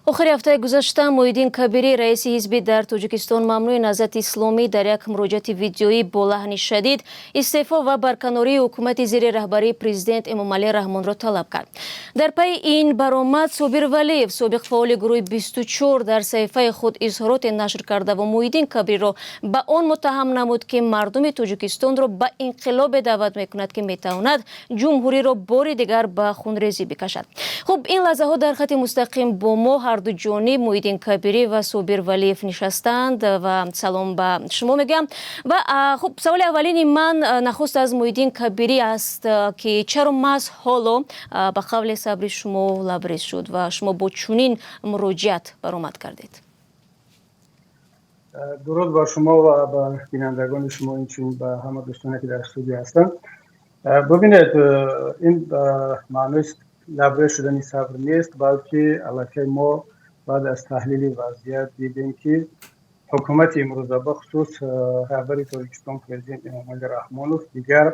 Охири ҳафтаи гузашта Муҳиддин Кабирӣ, раиси ҳизби дар Тоҷикистон мамнӯи Наҳзати Исломӣ, дар як муроҷиати видеоӣ бо лаҳни шадид истеъфо ва барканории ҳукумати зери раҳбарии президент Эмомалӣ Раҳмонро талаб кард. Дар пайи ин баромад Собир Валиев, собиқ фаъоли гурӯҳи 24, дар саҳифаи худ изҳороте нашр карда ва Муҳиддин Кабириро ба он муттаҳам намуд, ки мардуми Тоҷикистонро ба инқилобе даъват мекунад, ки метавонад ҷумҳуриро бори дигар ба хунрезӣ бикашад. Хуб, ин лаҳзаҳо дар хати мустақим бо мо ҳарду ҷониб, Муҳиддин Кабирӣ ва Собир Валиев, нишастанд ва салом ба шумо мегӯям. Ва хуб, саволи аввалини ман нахуст аз Муҳиддин Кабирӣ аст, ки чаро маҳз ҳоло, ба қавли, сабри шумо лабрез шуд ва шумо бо чунин муроҷиат баромад кардед? Дуруд ба шумо ва ба бинандагони шумо, инчунин ба ҳама дӯстоне, ки дар студия ҳастанд. Бубинед, ин ба маънои лабрез шудани сабр нест, балки аллакай мо баъд аз таҳлили вазъият дидем, ки ҳукумати имрӯза, бахусус раҳбари Тоҷикистон, президент Эмомалӣ Раҳмонов, дигар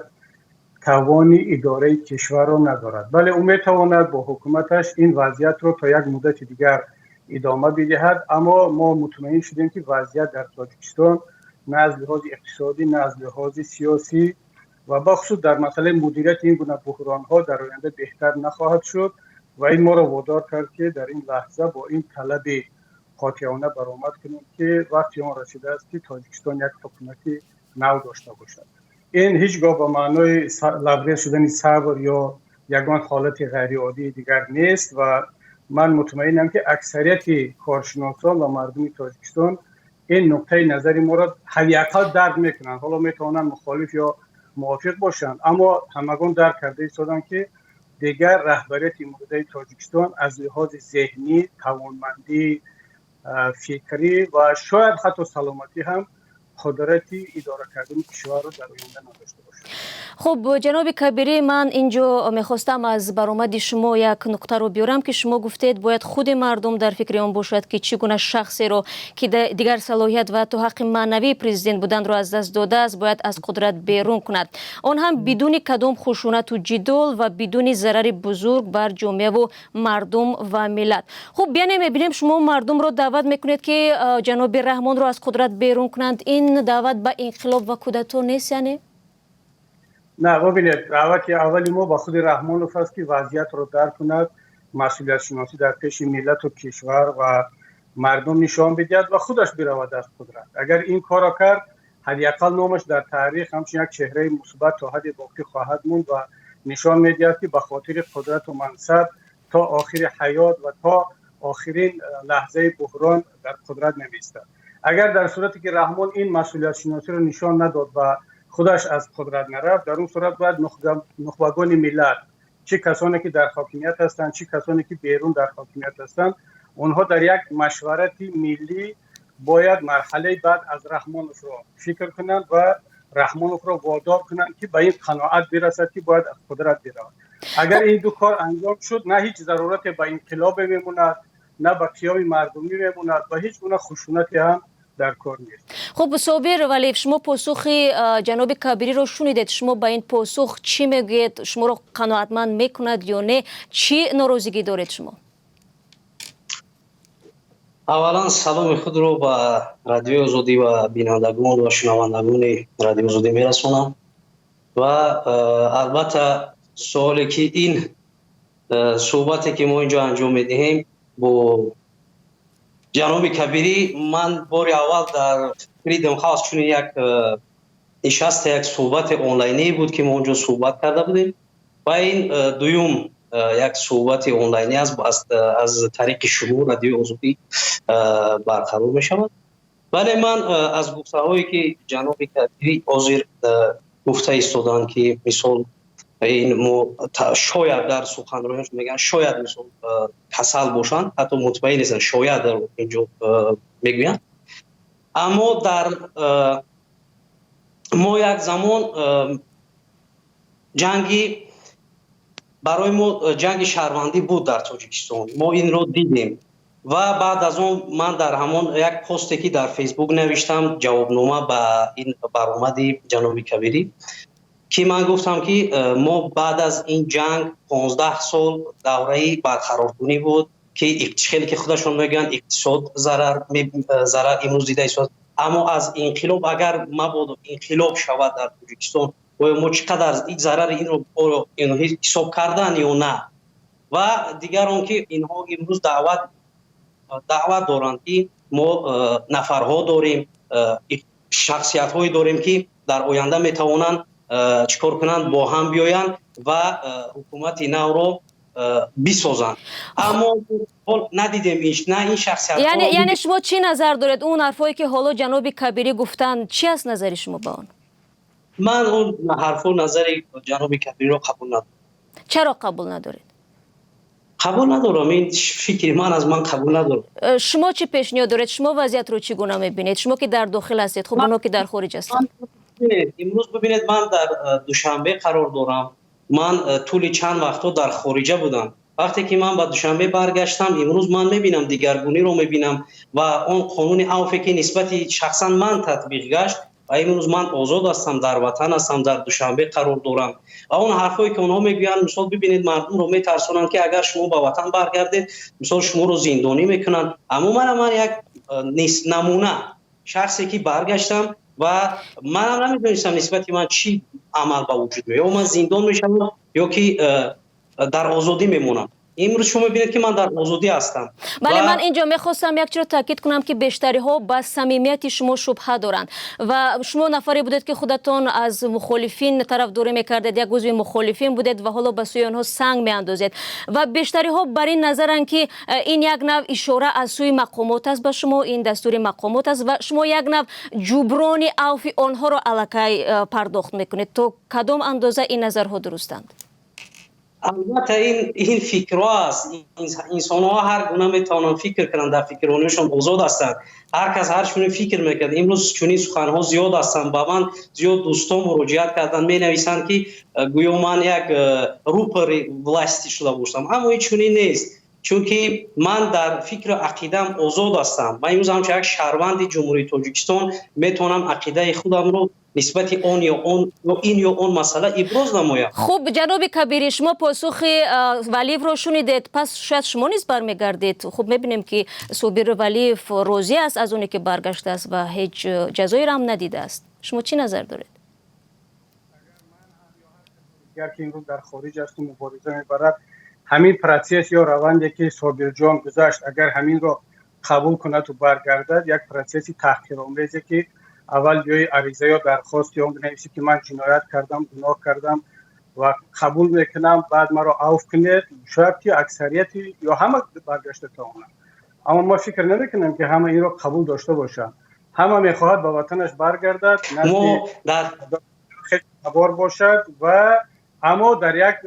тавони идораи кишварро надорад. Бале, ӯ метавонад бо ҳукуматаш ин вазъиятро то як муддати дигар идома бидиҳад, аммо мо мутмаин шудем, ки вазъият дар Тоҷикистон на аз лиҳози иқтисодӣ, на аз лиҳози сиёсӣ ва бахусус дар масъалаи мудирияти ин гуна буҳронҳо дар оянда беҳтар нахоҳад шуд. Ва ин моро водор кард, ки дар ин лаҳза бо ин талаби қотеона баромад кунем, ки вақти он расидааст, ки Тоҷикистон як ҳукумати нав дошта бошад. Ин ҳеҷ гоҳ ба маънои лабрез шудани сабр ё ягон ҳолати ғайриоддии дигар нест. Ва ман мутмаинам, ки аксарияти коршиносон ва мардуми Тоҷикистон ин нуқтаи назари моро ҳадди ақал дарк мекунанд. Ҳоло метавонанд мухолиф ё мувофиқ бошанд, аммо ҳамагон дарк карда истоданд, ки дигар раҳбарияти имрӯзаи Тоҷикистон аз лиҳози зеҳнӣ, тавонмандӣ, фикрӣ ва шояд ҳатто саломатӣ ҳам қудрати идора кардани кишварро дар оянда надошта бошад. Хуб, ҷаноби Кабирӣ, ман инҷо мехостам аз баромади шумо як нуқтаро биёрам, ки шумо гуфтед, бояд худи мардум дар фикри он бошад, ки чӣ гуна шахсеро, ки дигар салоҳият ва ҳатто ҳаққи маънавии президент буданро аз даст додааст, бояд аз қудрат берун кунад, он ҳам бидуни кадом хушунату ҷидол ва бидуни зарари бузург бар ҷомеаву мардум ва миллат. Хуб, яъне мебинем, шумо мардумро даъват мекунед, ки ҷаноби Раҳмонро аз қудрат берун кунанд. Ин даъват ба инқилоб ва кудато нест, яъне? На, бубинед, даъвати аввали мо ба худи Раҳмонов аст, ки вазъиятро дарк кунад, масъулиятшиносӣ дар пеши миллату кишвар ва мардум нишон бидиҳад ва худаш биравад аз қудрат. Агар ин корро кард, ҳадди ақал номаш дар таърих ҳамчун як чеҳраи мусбат то ҳадди боқӣ хоҳад монд ва нишон медиҳад, ки ба хотири қудрату мансаб то охири ҳаёт ва то охирин лаҳзаи буҳрон дар қудрат намеистад. Агар дар сурате ки Раҳмон ин масъулиятшиносиро нишон надод ва худаш аз қудрат нарафт, дар он сурат бояд нухбагони миллат, чӣ касоне ки дар ҳокимият ҳастанд, чӣ касоне ки берун дар ҳокимият ҳастанд, онҳо дар як машварати миллӣ бояд марҳалаи баъд аз Раҳмоновро фикр кунанд ва Раҳмоновро водор кунанд, ки ба ин қаноат бирасад, ки бояд аз қудрат биравад. Агар ин ду кор анҷом шуд, на ҳеҷ зарурате ба инқилобе мемонад, на ба қиёми мардумӣ мемонад ва ҳеҷ гуна хушунате ҳам дар кор нест. Хуб, Собир Валиев, шумо посухи ҷаноби Кабириро шунидед. Шумо ба ин посух чӣ мегӯед? Шуморо қаноатманд мекунад ё не? Чӣ норозигӣ доред шумо? Аввалан, саломи худро ба Радиои Озодӣ ва бинандагон ва шунавандагони Радиои Озодӣ мерасонам. Ва албатта, суоле ки ин суҳбате ки мо инҷо анҷом медиҳем бо ҷаноби Кабирӣ, ман бори аввал дар Freedom House чунин як нишаста, як суҳбати онлайнӣ буд, ки мо онҷо суҳбат карда будем, ва ин дуюм як суҳбати онлайнӣ аст, аз тариқи шумо, Радиои Озодӣ, барқарор мешавад. Вале ман аз гуфтаҳое ки ҷаноби Кабирӣ ҳозир гуфта истоданд, ки мисол ин мо шояд дар суханрониаш мегӯянд, шояд мисол касал бошанд, ҳатто мутмаин нестанд, шояд дар инҷо мегӯянд. Аммо дар мо як замон ҷанги барои мо ҷанги шаҳрвандӣ буд дар Тоҷикистон, мо инро дидем. Ва баъд аз он ман дар ҳамон як посте, ки дар Фейсбук навиштам, ҷавобнома ба ин баромади ҷаноби Кабирӣ, ки ман гуфтам, ки мо баъд аз ин ҷанг 15 сол давраи барқароркунӣ буд. Ки хеле ки худашон мегӯянд, иқтисод зарар имрӯз дида истод. Аммо аз инқилоб, агар мабодо инқилоб шавад дар Тоҷикистон, оё мо чӣ қадар зарари инро ҳисоб кардан ё на? Ва дигар он ки инҳо имрӯз даъват доранд, ки мо нафарҳо дорем, шахсиятҳое дорем, ки дар оянда метавонанд чӣ кор кунанд, бо ҳам биёянд ва ҳукумати навро бисозанд. Аммо надидем на ин шахсият. Яъне шумо чӣ назар доред? Он ҳарфое ки ҳоло ҷаноби Кабирӣ гуфтанд, чӣ аст назари шумо ба он? Ман он ҳарфу назари ҷаноби Кабириро қабул надорам. Чаро қабул надоред? Қабул надорам, ин фикри ман аз ман қабул надорам. Шумо чӣ пешниҳод доред? Шумо вазъиятро чӣ гуна мебинед, шумо ки дар дохил ҳастед, хуб, оно ки дар хориҷ ҳастанд? Имрӯз бибинед, ман дар Душанбе қарор дорам. Ман тӯли чанд вақтҳо дар хориҷа будам. Вақте ки ман ба Душанбе баргаштам, имрӯз ман мебинам, дигаргуниро мебинам ва он қонуни авфе, ки нисбати шахсан ман татбиқ гашт ва имрӯз ман озод ҳастам, дар ватан ҳастам, дар Душанбе қарор дорам. Ва он ҳарфҳое ки онҳо мегӯянд, мисол, бибинед, мардумро метарсонанд, ки агар шумо ба ватан баргардед, мисол, шуморо зиндонӣ мекунанд. Аммо мана ман як намуна шахсе ки баргаштам ва манам намедонистам, нисбати ман чӣ амал ба вуҷуд меояд, ё ман зиндон мешавам, ё ки дар озодӣ мемонам. Имрӯз шумо мебинед, ки ман дар озодӣ ҳастам. Бале, ман инҷо мехостам як чиро таъкид кунам, ки бештариҳо ба самимияти шумо шубҳа доранд ва шумо нафаре будед, ки худатон аз мухолифин тарафдорӣ мекардед, як узви мухолифин будед ва ҳоло ба сӯи онҳо санг меандозед. Ва бештариҳо бар ин назаранд, ки ин як нав ишора аз сӯи мақомот аст ба шумо, ин дастури мақомот аст ва шумо як нав ҷуброни авфи онҳоро аллакай пардохт мекунед. То кадом андоза ин назарҳо дурустанд? Албатта, ин фикрҳо аст. Инсонҳо ҳар гуна метавонанд фикр кунанд, дар фикрронишон озод ҳастанд. Ҳар кас ҳар чунин фикр мекунад. Имрӯз чунин суханҳо зиёд ҳастанд. Ба ман зиёд дӯстон муроҷиат карданд, менависанд, ки гӯё ман як рупори власти шуда бошам. Аммо ин чунин нест, чунки ман дар фикру ақидаам озод ҳастам. Ман имрӯз ҳамчун як шаҳрванди Ҷумҳурии Тоҷикистон метавонам ақидаи худамро нисбати он ё он ё ин ё он масъала иброз намоям. Хуб, ҷаноби Кабирӣ, шумо посухи Валиевро шунидед. Пас шояд шумо низ бармегардед? Хуб, мебинем, ки Собир Валиев розӣ аст аз оне ки баргаштааст ва ҳеҷ ҷазоеро ҳам надидааст. Шумо чӣ назар доред? Дигар ки имрӯз дар хориҷ асту мубориза мебарад, ҳамин процесс ё раванде ки Собирҷон гузашт, агар ҳаминро қабул кунаду баргардад, як процесси таҳқиромезе, ки аввал ҷои ариза ё дархост ё бинависӣ, ки ман ҷиноят кардам, гуноҳ кардам ва қабул мекунам, баъд маро авф кунед, шояд ки аксарияти ё ҳама баргашта тавонанд. Аммо ма фикр намекунам, ки ҳама инро қабул дошта бошанд. Ҳама мехоҳад ба ватанаш баргардад, назди бор бошад ва аммо дар як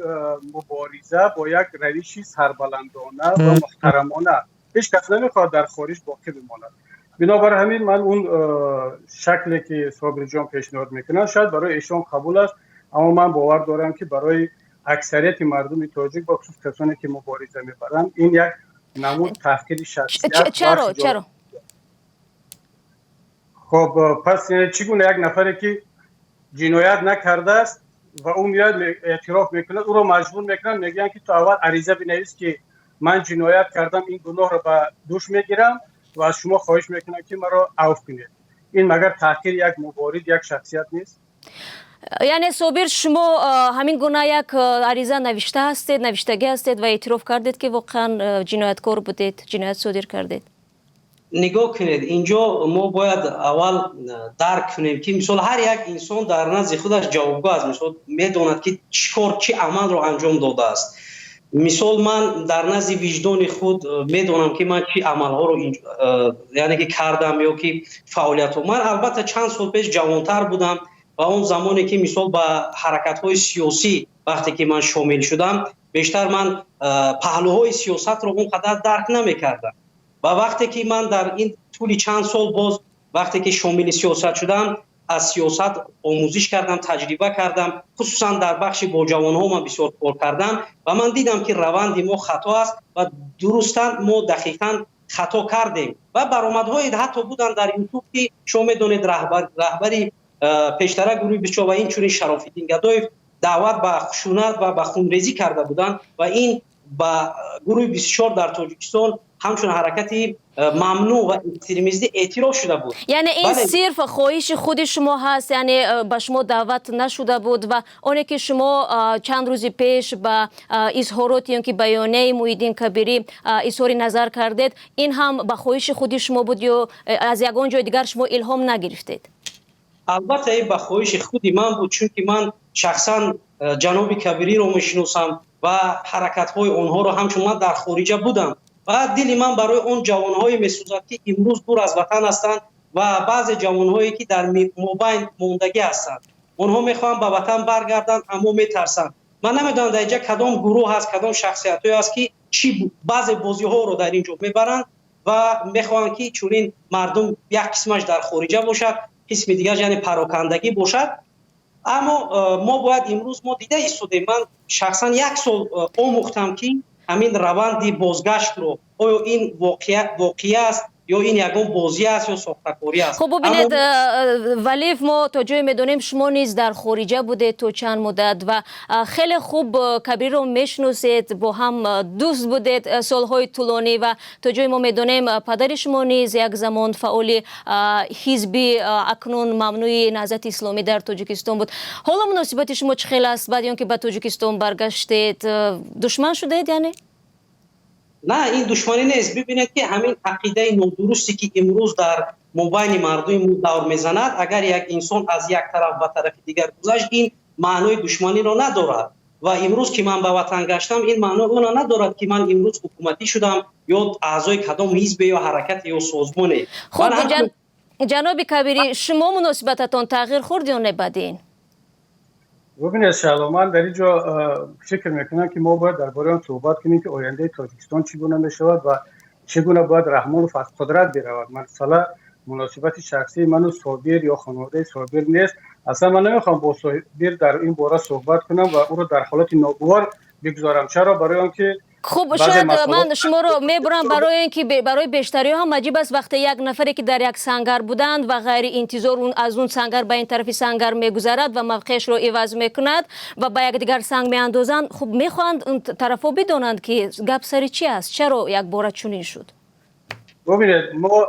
мубориза бо як равиши сарбаландона ва муҳтарамона. Ҳеҷ кас намехоҳад дар хориҷ боқӣ бимонад. Бинобар ҳамин ман он шакле ки Собирҷон пешниҳод мекунанд, шояд барои эшон қабул аст, аммо ман бовар дорам, ки барои аксарияти мардуми тоҷик, бахусус касоне ки мубориза мебаранд, ин як намуд таҳқири шахсият. Чаро? Хоб, пас чӣ гуна як нафаре ки ҷиноят накардааст ва ӯ меояд, эътироф мекунад, ӯро маҷбур мекунанд, мегӯянд, ки ту аввал ариза бинавис, ки ман ҷиноят кардам, ин гуноҳро ба дӯш мегирам ва аз шумо хоҳиш мекунам, ки маро авф кунед. Ин магар таҳқири як мубориз, як шахсият нест? Яъне, Собир, шумо ҳамин гуна як ариза навишта ҳастед, навиштагӣ ҳастед ва эътироф кардед, ки воқеан ҷинояткор будед, ҷиноят содир кардед? Нигоҳ кунед, инҷо мо бояд аввал дарк кунем, ки мисол, ҳар як инсон дар назди худаш ҷавобгӯ аст, мисол, медонад, ки чӣ кор, чӣ амалро анҷом додааст. Мисол, ман дар назди виҷдони худ медонам, ки ман чӣ амалҳоро, яъне ки кардам ё ки фаъолиятҳо. Ман албатта чанд сол пеш ҷавонтар будам ва он замоне ки, мисол, ба ҳаракатҳои сиёсӣ вақте ки ман шомил шудам, бештар ман паҳлӯҳои сиёсатро он қадар дарк намекардам. Ва вақте ки ман дар ин тӯли чанд сол боз вақте ки шомили сиёсат шудам, аз сиёсат омӯзиш кардам, таҷриба кардам, хусусан дар бахши бо ҷавонҳо ман бисёр кор кардам ва ман дидам, ки раванди мо хато аст ва дурустан мо дақиқан хато кардем. Ва баромадҳое ҳатто буданд дар Ютуб, ки шумо медонед, раҳбари пештара гурӯҳи 24 ва инчунин Шарофиддин Гадоев даъват ба хушунат ва ба хунрезӣ карда буданд ва ин Ба гурӯҳи 24 дар Тоҷикистон ҳамчун ҳаракати мамнӯъ ва экстремистӣ эътироф шуда буд. Яъне ин сирф хоҳиши худи шумо ҳаст, яъне ба шумо даъват нашуда буд ва оне ки шумо чанд рӯзи пеш ба изҳорот ё ки баёнияи Муҳиддин Кабирӣ изҳори назар кардед, ин ҳам ба хоҳиши худи шумо буд ё аз ягон ҷои дигар шумо илҳом нагирифтед? Албатта, ин ба хоҳиши худи ман буд, чунки ман шахсан ҷаноби Кабириро мешиносам ва ҳаракатҳои онҳоро, ҳамчун ман дар хориҷа будам ва дили ман барои он ҷавонҳое месӯзад, ки имрӯз дур аз ватан ҳастанд, ва баъзе ҷавонҳое, ки дар мобайн мондагӣ ҳастанд. Онҳо мехоҳанд ба ватан баргарданд, аммо метарсанд. Ман намедонам, дар инҷа кадом гурӯҳ ҳаст, кадом шахсиятҳое ҳаст, ки чӣ баъзе бозиҳоро дар ин ҷо мебаранд ва мехоҳанд, ки чунин мардум як қисмаш дар хориҷа бошад, қисми дигар, яъне парокандагӣ бошад. Аммо мо бояд, имрӯз мо дида истодем. Ман шахсан як сол омӯхтам, ки ҳамин раванди бозгаштро, оё ин воқеа аст ё ин ягон бозӣ аст ё сохтакорӣ аст. Хуб, бубинед, Валиев, мо то ҷое медонем, шумо низ дар хориҷа будед то чанд муддат ва хеле хуб Кабириро мешиносед, бо ҳам дӯст будед солҳои тӯлонӣ ва то ҷое мо медонем, падари шумо низ як замон фаъоли ҳизби акнун мамнӯи Наҳзати Исломӣ дар Тоҷикистон буд. Ҳоло муносибати шумо чӣ хел аст, баъди он ки ба Тоҷикистон баргаштед? Душман шудед яъне? На, ин душманӣ нест. Бибинед, ки ҳамин ақидаи нодурусте, ки имрӯз дар мобайни мардуми мо давр мезанад, агар як инсон аз як тараф ба тарафи дигар гузашт, ин маънои душманиро надорад. Ва имрӯз ки ман ба ватан гаштам, ин маънои онро надорад, ки ман имрӯз ҳукуматӣ шудам ё аъзои кадом ҳизбе ё ҳаракате ё созмоне. Хуб, ҷаноби Кабирӣ, шумо муносибататон тағйир хӯрд ё не баъди ин? Бубинед, Шаҳло, ман дар ин ҷо фикр мекунам, ки мо бояд дар бораи он суҳбат кунем, ки ояндаи Тоҷикистон чӣ гуна мешавад ва чӣ гуна бояд Раҳмонов аз қудрат биравад. Масъала муносибати шахсии ману Собир ё хонаводаи Собир нест. Аслан ман намехоҳам бо Собир дар ин бора суҳбат кунам ва ӯро дар ҳолати ногувор бигузорам. Чаро? Барои он ки Хуб, шояд ман шуморо мебурам, барои ин ки барои бештариҳо ҳам аҷиб аст, вақте як нафаре, ки дар як сангар буданд ва ғайриинтизор аз он сангар ба ин тарафи сангар мегузарад ва мавқеашро иваз мекунад ва ба якдигар санг меандозанд. Хуб, мехоҳанд он тарафҳо бидонанд, ки гап сари чӣ аст, чаро якбора чунин шуд. Бубинед, мо,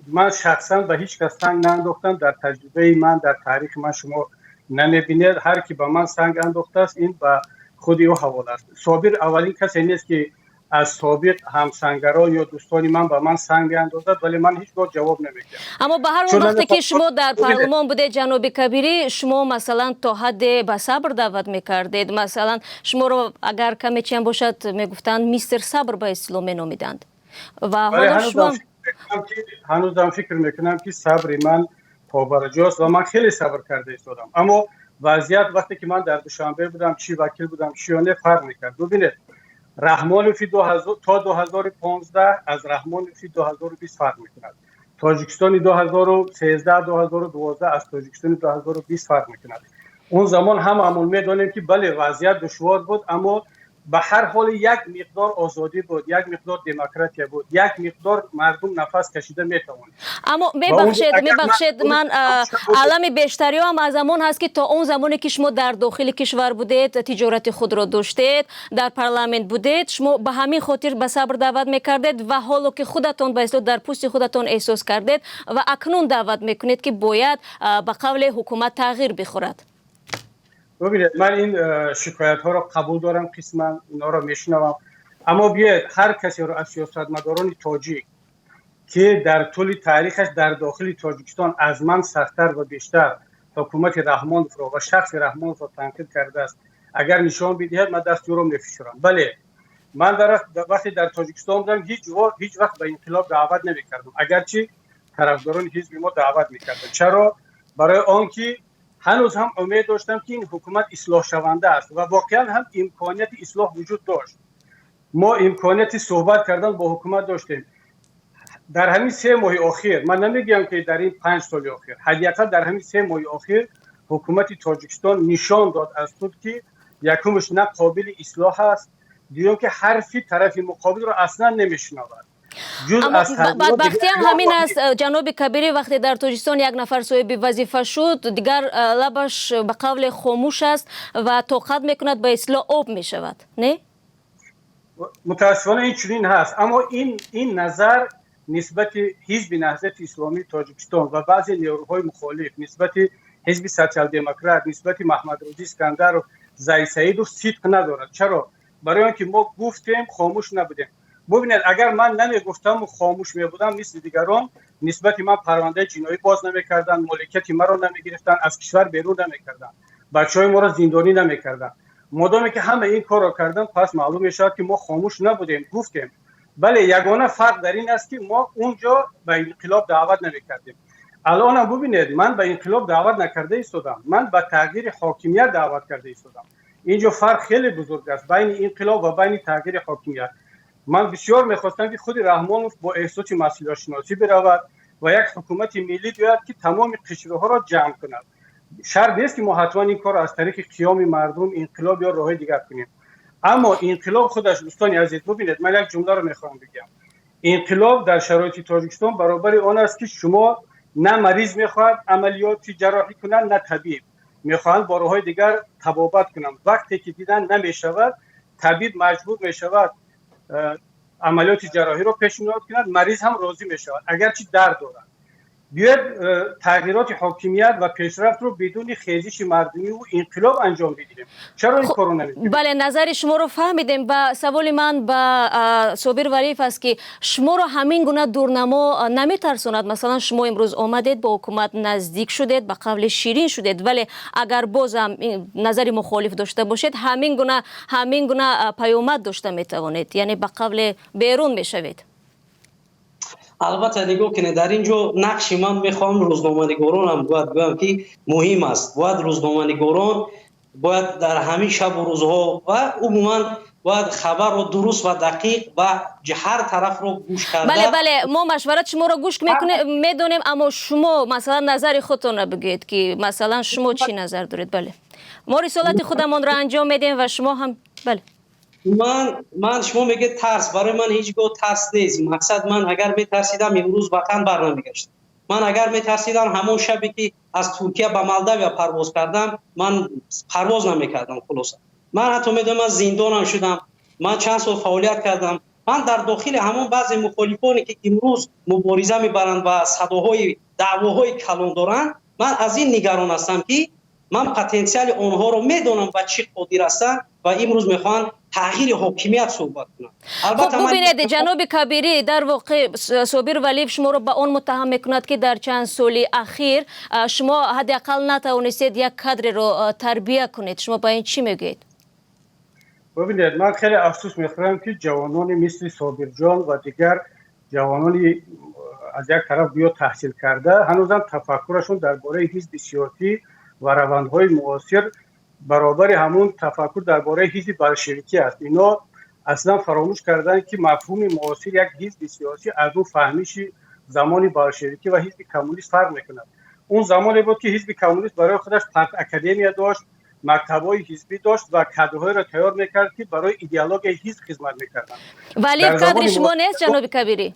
ман шахсан ба ҳеҷ кас санг наандохтам. Дар таҷрибаи ман, дар таърихи ман шумо намебинед. Ҳар ки ба ман санг андохтааст, ин ба худи ӯ ҳавола аст. Собир аввалин касе нест, ки аз собиқ ҳамсангарон ё дӯстони ман ба ман санг меандозад, вале ман ҳеҷ гоҳ ҷавоб намедиҳам. Аммо ба ҳар ҳол, вақте ки шумо дар парлумон будед, ҷаноби Кабирӣ, шумо масалан то ҳадде ба сабр даъват мекардед. Масалан, шуморо агар каме чиам бошад, мегуфтанд, мистер Сабр ба истилоҳ меномиданд ва ҳоло шумо Ҳанӯзам фикр мекунам, ки сабри ман побарҷост ва ман хеле сабр карда истодам. Аммо вазъият, вақте ки ман дар Душанбе будам, чӣ вакил будам, чӣ ё не, фарқ мекард. Бубинед, Раҳмонови то 2015 аз Раҳмонови 2020 фарқ мекунад. Тоҷикистони 2013, 2012 аз Тоҷикистони 2020 фарқ мекунад. Он замон ҳамаамон медонем, ки бале, вазъият душвор буд, аммо ба ҳар ҳол як миқдор озодӣ буд, як миқдор демократия буд, як миқдор мардум нафас кашида метавонист. Аммо мебахшед, ман алами бештариҳо ҳам аз он ҳаст, ки то он замоне ки шумо дар дохили кишвар будед, тиҷорати худро доштед, дар парламент будед, шумо ба ҳамин хотир ба сабр даъват мекардед ва ҳоло ки худатон ба истилоҳ дар пӯсти худатон эҳсос кардед ва акнун даъват мекунед, ки бояд ба қавле ҳукумат тағйир бихӯрад. Бубинед, ман ин шикоятҳоро қабул дорам, қисман инҳоро мешунавам, аммо биёед, ҳар касеро аз сиёсатмадорони тоҷик, ки дар тӯли таърихаш дар дохили Тоҷикистон аз ман сахттар ва бештар ҳукумати Раҳмоновро ва шахси Раҳмоновро танқид кардааст, агар нишон бидиҳад, ман дасти ӯро мефишурам. Бале, ман вақте дар Тоҷикистон будам, ҳеҷ вақт ба инқилоб даъват намекардам, агарчи тарафдорони ҳизби мо даъват мекарданд. Чаро? Барои он ки ҳанӯз ҳам умед доштам, ки ин ҳукумат ислоҳшаванда аст ва воқеан ҳам имконияти ислоҳ вуҷуд дошт. Мо имконияти суҳбат кардан бо ҳукумат доштем. Дар ҳамин 3 моҳи охир, ман намегӯям, ки дар ин 5 соли охир, ҳадди ақал дар ҳамин 3 моҳи охир ҳукумати Тоҷикистон нишон дод аз худ, ки якумаш, на қобили ислоҳ аст, дуюм, ки ҳарфи тарафи муқобилро аслан намешунавад. Бадбахтиам ҳамин аст, ҷаноби Кабирӣ, вақте дар Тоҷикистон як нафар соҳиби вазифа шуд, дигар лабаш ба қавле хомӯш аст ва тоқат мекунад, ба истилоҳ об мешавад, не? Мутаассифона, ин чунин ҳаст, аммо ин назар нисбати Ҳизби Наҳзати Исломии Тоҷикистон ва баъзе нерӯҳои мухолиф, нисбати Ҳизби Социал-Демократ, нисбати Маҳмадрӯзӣ Искандаров, Зайд Саидов сидқ надорад. Чаро? Барои он ки мо гуфтем, хомӯш набудем. Бубинед, агар ман намегуфтаму хомӯш мебудам, мисли дигарон, нисбати ман парвандаи ҷиноӣ боз намекарданд, моликияти маро намегирифтанд, аз кишвар берун намекарданд, бачаҳои моро зиндонӣ намекарданд. Модоме ки ҳама ин корро карданд, пас маълум мешавад, ки мо хомӯш набудем, гуфтем. Бале, ягона фарқ дар ин аст, ки мо он ҷо ба инқилоб даъват намекардем. Алонам бубинед, ман ба инқилоб даъват накарда истодам, ман ба тағйири ҳокимият даъват карда истодам. Ин ҷо фарқ хеле бузург аст байни инқилоб ва байни тағйири ҳокимият. Ман бисёр мехостам, ки худи Раҳмонов бо эҳсоси масъулиятшиносӣ биравад ва як ҳукумати миллӣ биёяд, ки тамоми қишрҳоро ҷамъ кунад. Шарт нест, ки мо ҳатман ин корро аз тариқи қиёми мардум, инқилоб ё роҳҳои дигар кунем. Аммо инқилоб худаш, дӯстони азиз, бубинед, ман як ҷумларо мехоҳам бигӯям: инқилоб дар шароити Тоҷикистон баробари он аст, ки шумо на мариз мехоҳад амалиёти ҷарроҳӣ кунад, на табиб, мехоҳанд бо роҳҳои дигар табобат кунанд. Вақте ки дидан намешавад, табиб маҷбур мешавад амалиёти ҷарроҳиро пешниҳод кунад, мариз ҳам розӣ мешавад, агарчи дард дорад. Биёед, тағйироти ҳокимият ва пешрафтро бидуни хезиши мардумиву инқилоб анҷом бидиҳем. Чаро ин корро намекунем? Бале, назари шуморо фаҳмидем. Ва саволи ман ба Собир Валиев аст, ки шуморо ҳамин гуна дурнамо наметарсонад? Масалан, шумо имрӯз омадед, бо ҳукумат наздик шудед, ба қавли ширин шудед, вале агар бозам назари мухолиф дошта бошед, ҳамин гуна паёмад дошта метавонед, яъне ба қавле берун мешавед. Албатта, нигоҳ кунед, дар ин ҷо нақши ман, мехоҳам рӯзноманигоронам бояд гӯям, ки муҳим аст. Бояд рӯзноманигорон бояд дар ҳамин шабу рӯзҳо ва умуман бояд хабарро дуруст ва дақиқ ва ҳар тарафро гӯш карда. Бале, мо машварат шуморо гӯш мекунем, медонем, аммо шумо, масалан, назари худтонро бигӯед, ки масалан шумо чӣ назар доред. Бале, мо рисолати худамонро анҷом медиҳем ва шумо ҳам, бале. Ман, шумо мегӯед тарс, барои ман ҳеҷ гоҳ тарс нест. Мақсад, ман агар метарсидам, имрӯз ватан барнамегаштам. Ман агар метарсидам, ҳамон шабе ки аз Туркия ба Молдавия парвоз кардам, ман парвоз намекардам. Хулоса, ман ҳатто медонам, ман зиндонам шудам, ман чанд сол фаъолият кардам. Ман дар дохили ҳамон баъзе мухолифоне, ки имрӯз мубориза мебаранд ва садоҳои даъвоҳои калон доранд, ман аз ин нигарон ҳастам, ки ман потенсиали онҳоро медонам, ба чӣ қодир ҳастанд ва имрӯз мехоҳанд тағйири ҳокимият суҳбат кунанд. Албатта, бубинед, ҷаноби Кабирӣ, дар воқеъ Собир Валиев шуморо ба он муттаҳам мекунад, ки дар чанд соли ахир шумо ҳадди ақал натавонистед як кадреро тарбия кунед. Шумо ба ин чӣ мегӯед? Бубинед, ман хеле афсӯс мехӯрам, ки ҷавонони мисли Собирҷон ва дигар ҷавонони аз як тараф гӯё таҳсил карда, ҳанӯзам тафаккурашон дар бораи ҳизби сиёсӣ ва равандҳои муосир баробари ҳамун тафаккур дар бораи ҳизби болшевикӣ аст. Ино аслан фаромӯш карданд, ки мафҳуми муосир як ҳизби сиёсӣ аз он фаҳмиши замони болшевикӣ ва ҳизби коммунист фарқ мекунад. Он замоне буд, ки ҳизби коммунист барои худаш партакадемия дошт, мактабҳои ҳизбӣ дошт ва кадрҳоеро тайёр мекард, ки барои идеологияи ҳизб хизмат мекарданд. Вале кадри шумо нест, ҷаноби Кабирӣ.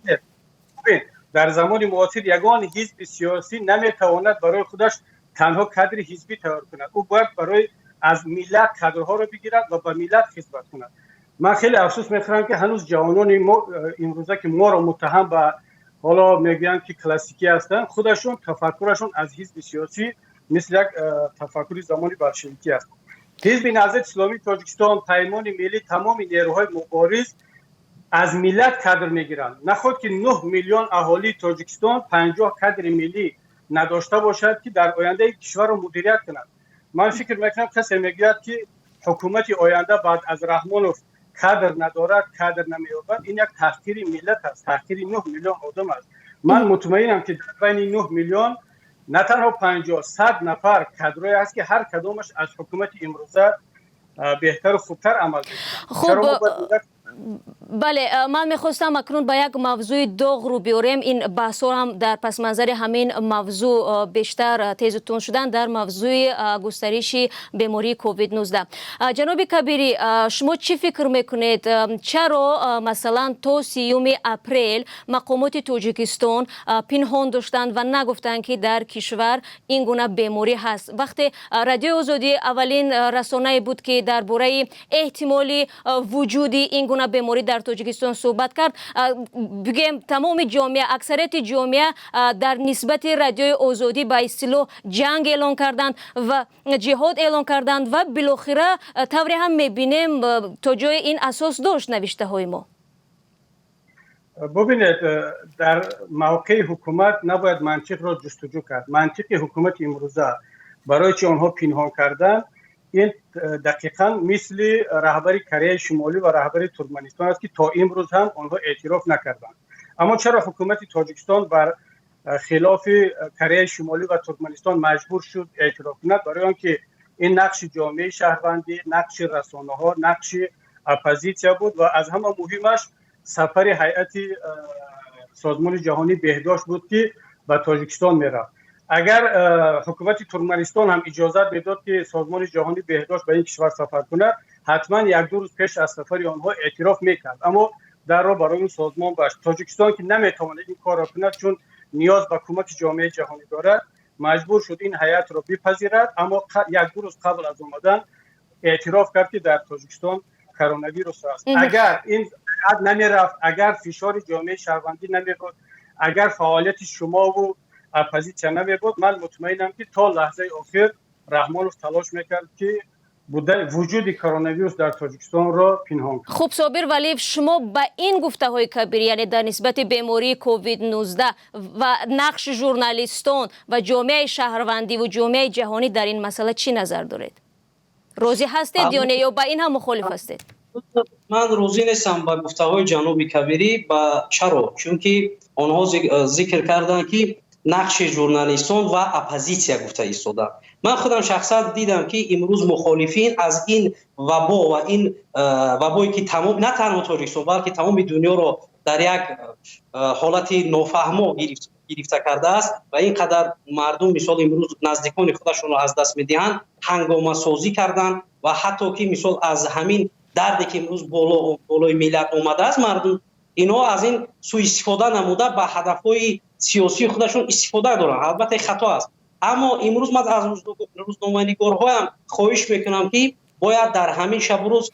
Дар замони муосир ягон ҳизби сиёсӣ наметавонад барои худаш танҳо кадри ҳизбӣ тайёр кунад. Ӯ бояд барои аз миллат кадрҳоро бигирад ва ба миллат хизмат кунад. Ман хеле афсӯс мехӯрам, ки ҳанӯз ҷавонони мо имрӯза, ки моро муттаҳам ба ҳоло мегӯянд, ки классикӣ ҳастанд, худашон тафаккурашон аз ҳизби сиёсӣ мисли як тафаккури замони болшевикӣ аст. Ҳизби Наҳзати Исломии Тоҷикистон, Паймони Миллӣ, тамоми нерӯҳои мубориз аз миллат кадр мегиранд. Наход ки 9 миллион аҳолии Тоҷикистон 50 кадри миллӣ надошта бошад, ки дар ояндаи кишварро мудирият кунад? Ман фикр мекунам, касе мегӯяд, ки ҳукумати оянда баъд аз Раҳмонов кадр надорад, кадр намеёбад, ин як таҳқири миллат аст, таҳқири 9 миллион одам аст. Ман мутмаинам, ки дар байни 9 миллион на танҳо 50, 100 нафар кадрое ҳаст, ки ҳар кадомаш аз ҳукумати имрӯза беҳтару хубтар амал мекунад. Бале, ман мехостам акнун ба як мавзӯи доғ рӯ биёрем. Ин баҳсҳо ҳам дар пасманзари ҳамин мавзӯъ бештар тезу тунд шуданд, дар мавзӯи густариши бемории COVID-19. Ҷаноби Кабирӣ, шумо чӣ фикр мекунед, чаро, масалан, то 30-уми апрел мақомоти Тоҷикистон пинҳон доштанд ва нагуфтанд, ки дар кишвар ин гуна беморӣ ҳаст, вақте Радиои Озодӣ аввалин расонае буд, ки дар бораи эҳтимоли вуҷуди ин гуна беморӣ дар Тоҷикистон суҳбат кард, бигӯем, тамоми ҷомеа, аксарияти ҷомеа дар нисбати Радиои Озодӣ ба истилоҳ ҷанг эълон карданд ва ҷиҳод эълон карданд ва билохира тавре ҳам мебинем, то ҷое ин асос дошт навиштаҳои мо. Бубинед, дар мавқеи ҳукумат набояд мантиқро ҷустуҷӯ кард. Мантиқи ҳукумати имрӯза, барои чи онҳо пинҳон карданд, ин дақиқан мисли раҳбари Кореяи Шимолӣ ва раҳбари Туркманистон аст, ки то имрӯз ҳам онҳо эътироф накарданд. Аммо чаро ҳукумати Тоҷикистон бар хилофи Кореяи Шимолӣ ва Туркманистон маҷбур шуд эътироф кунад? Барои он ки ин нақши ҷомеаи шаҳрвандӣ, нақши расонаҳо, нақши оппозитсия буд ва аз ҳама муҳимаш сафари ҳайати Созмони Ҷаҳонии Беҳдошт буд, ки ба Тоҷикистон мерафт. Агар ҳукумати Туркманистон ҳам иҷозат медод, ки Созмони Ҷаҳонии Беҳдошт ба ин кишвар сафар кунад, ҳатман 1-ду рӯз пеш аз сафари онҳо эътироф мекард, аммо дарро барои ин созмон баст. Тоҷикистон, ки наметавонад ин корро кунад, чун ниёз ба кӯмаки ҷомеаи ҷаҳонӣ дорад, маҷбур шуд ин ҳайатро бипазирад, аммо 1-ду рӯз қабл аз омадан эътироф кард, ки дар Тоҷикистон коронавирус аст. Агар ин ҳайат намерафт, агар фишори ҷомеаи шаҳрвандӣ намебуд, агар фаъолияти шумову оппозитсия намебуд, ман мутмаинам, ки то лаҳзаи охир Раҳмонов талош мекард, ки вуҷуди коронавирус дар Тоҷикистонро пинҳон кунад. Хуб, Собир Валиев, шумо ба ин гуфтаҳои Кабирӣ, яъне дар нисбати бемории ковид-19 ва нақши журналистон ва ҷомеаи шаҳрвандиву ҷомеаи ҷаҳонӣ дар ин масъала чӣ назар доред? Розӣ ҳастед ё не, ё ба ин ҳам мухолиф ҳастед? Ман розӣ нестам ба гуфтаҳои ҷаноби Кабирӣ. Ба чаро? Чунки онҳо зикр карданд, ки нақши журналистон ва оппозитсия гуфта истоданд. Ман худам шахсан дидам, ки имрӯз мухолифин аз ин вабо ва ин вабое, ки тамом на танҳо Тоҷикистон, балки тамоми дунёро дар як ҳолати нофаҳмо гирифта кардааст ва ин қадар мардум, мисол, имрӯз наздикони худашонро аз даст медиҳанд, ҳангомасозӣ карданд ва ҳатто ки, мисол, аз ҳамин дарде, ки имрӯз болои миллат омадааст, мардум инҳо аз ин сӯистифода намуда, ба ҳадафҳои сиёсии худашон истифода доранд. Албатта, хато аст, аммо имрӯз ман аз рӯзноманигорҳоям хоҳиш мекунам, ки бояд дар ҳамин шабу рӯз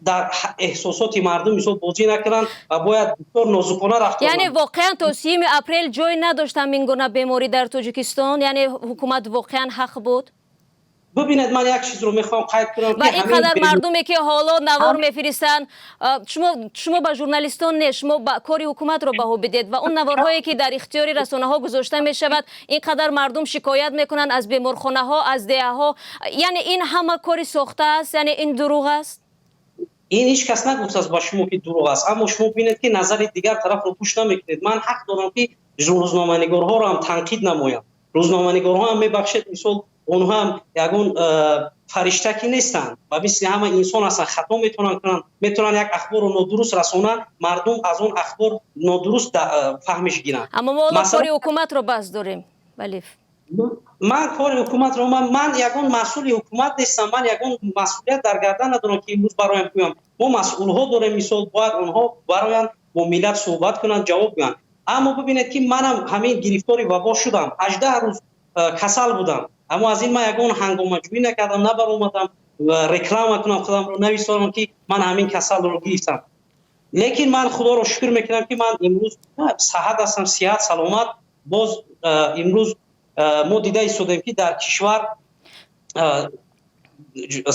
дар эҳсосоти мардум, мисол, бозӣ накунанд ва бояд бисёр нозукона рафтор. Яъне воқеан то 30-уми апрел ҷой надошт ҳамин гуна беморӣ дар Тоҷикистон? Яъне ҳукумат воқеан ҳақ буд? Бубинед, ман як чизро мехоҳам қайд кунам. Ва ин қадар мардуме, ки ҳоло навор мефиристанд, шумо ба журналистон не, шумо ба кори ҳукуматро баҳо бидед ва он наворҳое, ки дар ихтиёри расонаҳо гузошта мешавад, ин қадар мардум шикоят мекунанд аз беморхонаҳо, аз деҳаҳо. Яъне ин ҳама кори сохта аст? Яъне ин дурӯғ аст? Ин ҳеҷ кас нагуфтааст ба шумо, ки дурӯғ аст, аммо шумо бинед, ки назари дигар тарафро гӯш намекунед. Ман ҳақ дорам, ки рӯзноманигорҳоро ҳам танқид намоям. Рӯзноманигорҳо ҳам, мебахшед, мисол, онҳо ҳам ягон фаришта ки нестанд ва мисли ҳама инсон ҳастанд, хато метавонанд кунанд, метавонанд як ахборро нодуруст расонанд, мардум аз он ахбор нодуруст фаҳмиш гиранд. Аммо мо ҳоло кори ҳукуматро баҳс дорем, Валиев. Ман кори ҳукуматро, ман ягон масъули ҳукумат нестам, ман ягон масъулият дар гардан надорам, ки имрӯз бароям гӯям. Мо масъулҳо дорем, мисол, бояд онҳо бароянд, бо миллат суҳбат кунанд, ҷавоб гӯянд. Аммо бибинед, ки манам ҳамин гирифтори вабо шудам, 18 рӯз касал будам, аммо аз ин ман ягон ҳангомаҷӯӣ накардам, набаромадам реклама кунам худамро, нависонам, ки ман ҳамин касалро гирифтам. Лекин ман Худоро шукр мекунам, ки ман имрӯз саҳат ҳастам, сиҳат, саломат. Боз имрӯз мо дида истодем, ки дар кишвар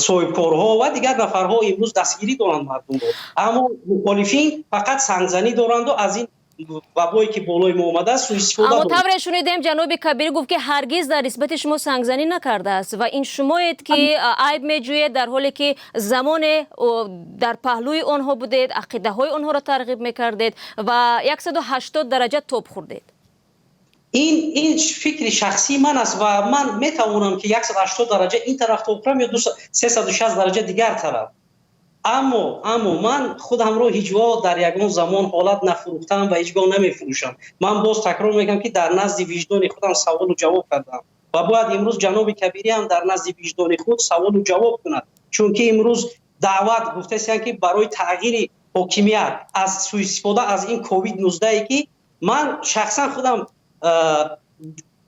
соҳибкорҳо ва дигар нафарҳо имрӯз дастгирӣ доранд мардумро, аммо мухолифин фақат сангзанӣ доранду аз ин вабое, ки болои мо омадааст, суистифода. Аммо тавре шунидем, ҷаноби Кабирӣ гуфт, ки ҳаргиз дар нисбати шумо сангзанӣ накардааст ва ин шумоед, ки айб меҷӯед, дар ҳоле ки замоне дар паҳлӯи онҳо будед, ақидаҳои онҳоро тарғиб мекардед ва 180 дараҷа тоб хӯрдед. Ин фикри шахсии ман аст ва ман метавонам, ки 180 дараҷа ин тараф тоб кунам ё 360 дараҷа дигар тараф, аммо ман худамро ҳеҷ гоҳ дар ягон замон ҳолат нафурӯхтам ва ҳеҷ гоҳ намефурӯшам. Ман боз такрор мекунам, ки дар назди виҷдони худам саволу ҷавоб кардам ва бояд имрӯз ҷаноби Кабирӣ ҳам дар назди виҷдони худ саволу ҷавоб кунад, чунки имрӯз даъват гуфтаистанд, ки барои тағйири ҳокимият аз суистифода аз ин ковид 19, ки ман шахсан худам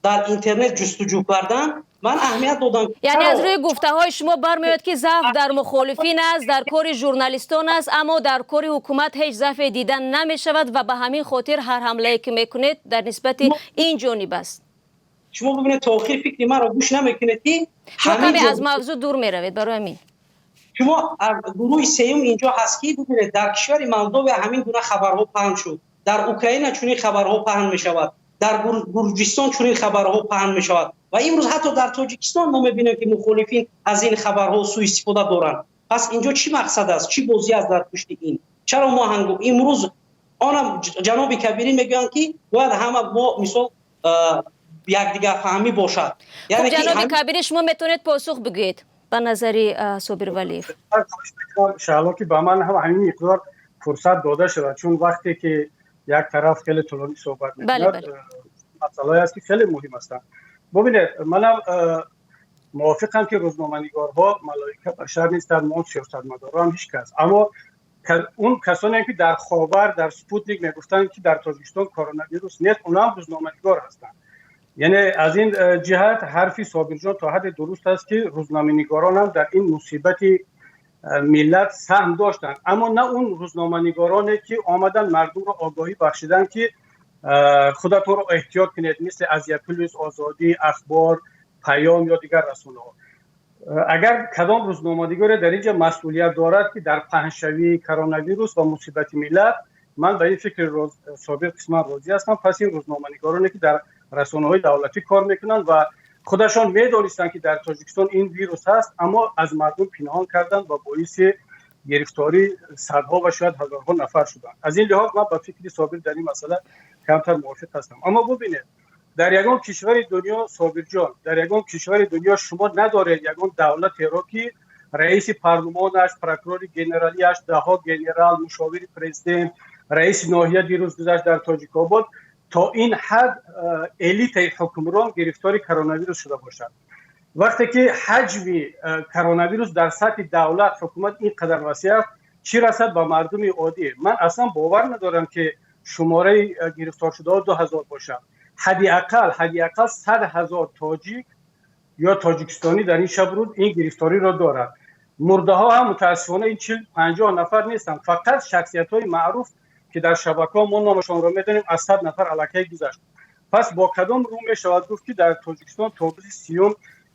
Дар интернет ҷустуҷӯ кардан ман аҳамият додам. Яъне аз рӯи гуфтаҳои шумо бармеояд, ки заъф дар мухолифин аст, дар кори журналистон аст, аммо дар кори ҳукумат ҳеҷ заъфе дида намешавад ва ба ҳамин хотир ҳар ҳамлае ки мекунед, дар нисбати ин ҷониб аст. Шумо бибинед, то охир фикри маро гӯш намекунед, ки Шумо каме аз мавзӯъ дур меравед, барои ҳамин. Шумо гурӯҳи сеюм инҷо ҳаст, ки бибинед, дар кишвари Молдовия ҳамин гуна хабарҳо паҳн шуд, дар Украина чунин хабарҳо паҳн мешавад, дар Гурҷистон чунин хабарҳо паҳн мешавад ва имрӯз ҳатто дар Тоҷикистон мо мебинем, ки мухолифин аз ин хабарҳо сӯистифода доранд. Пас инҷо чӣ мақсад аст, чӣ бозӣ аст дар пушти ин? Чаро мо ҳангом имрӯз онам ҷаноби Кабирӣ мегӯянд, ки бояд ҳама мо мисол якдигарфаҳмӣ бошад? Ҷаноби Кабирӣ, шумо метавонед посух бигӯед ба назари Собир Валиев. Шаҳло, ки ба ман ҳам ҳамин миқдор фурсат дода шавад, чун вақте ки як тараф хеле тӯлонӣ суҳбат мекунад, масъалае аст, ки хеле муҳим ҳастанд. Бубинед, манам мувофиқам, ки рӯзноманигорҳо малоика башар нестанд, мо сиёсатмадорон, ҳеҷ кас. Аммо он касоне ки дар Ховар, дар Спутник мегуфтанд, ки дар Тоҷикистон коронавирус нест, онҳам рӯзноманигор ҳастанд. Яъне аз ин ҷиҳат ҳарфи Собирҷон то ҳадде дуруст аст, ки рӯзноманигоронам дар ин мусибати миллат саҳм доштанд, аммо на он рӯзноманигороне, ки омаданд, мардумро огоҳӣ бахшиданд, ки худатонро эҳтиёт кунед, мисли Азия Плюс, Озодӣ, Ахбор, Паём ё дигар расонаҳо. Агар кадом рӯзноманигоре дар инҷа масъулият дорад, ки дар паҳншавии коронавирус ва мусибати миллат, ман ба ин фикри Собир қисман розӣ ҳастам. Пас ин рӯзноманигороне, ки дар расонаҳои давлатӣ кор мекунанд ва худашон медонистанд, ки дар Тоҷикистон ин вирус ҳаст, аммо аз мардум пинҳон карданд ва боиси гирифтории садҳо ва шояд ҳазорҳо нафар шуданд. Аз ин лиҳоз ман ба фикри Собир дар ин масъала камтар мувофиқ ҳастам. Аммо бубинед, дар ягон кишвари дунё, Собирҷон, дар ягон кишвари дунё шумо надоред ягон давлатеро, ки раиси парлумонаш, прокурори генералиаш, даҳо генерал, мушовири президент, раиси ноҳия дирӯз гузашт дар Тоҷикобод, то ин ҳад элитаи ҳукмрон гирифтори коронавирус шуда бошад. Вақте ки ҳаҷми коронавирус дар сатҳи давлат, ҳукумат ин қадар васеъ аст, чӣ расад ба мардуми оддӣ? Ман аслан бовар надорам, ки шумораи гирифторшудаҳо 2000 бошад. Ҳадди ақал 100 000 тоҷик ё тоҷикистонӣ дар ин шаб рӯз ин гирифториро дорад. Мурдаҳо ҳам, мутаассифона, ин 40-50 нафар нестанд. Фақат шахсиятҳои маъруф, ки дар шабакаҳо мо номашонро медонем, аз 100 нафар аллакай гузашт. Пас бо кадом рӯ мешавад гуфт, ки дар Тоҷикистон то рӯзи 30-ум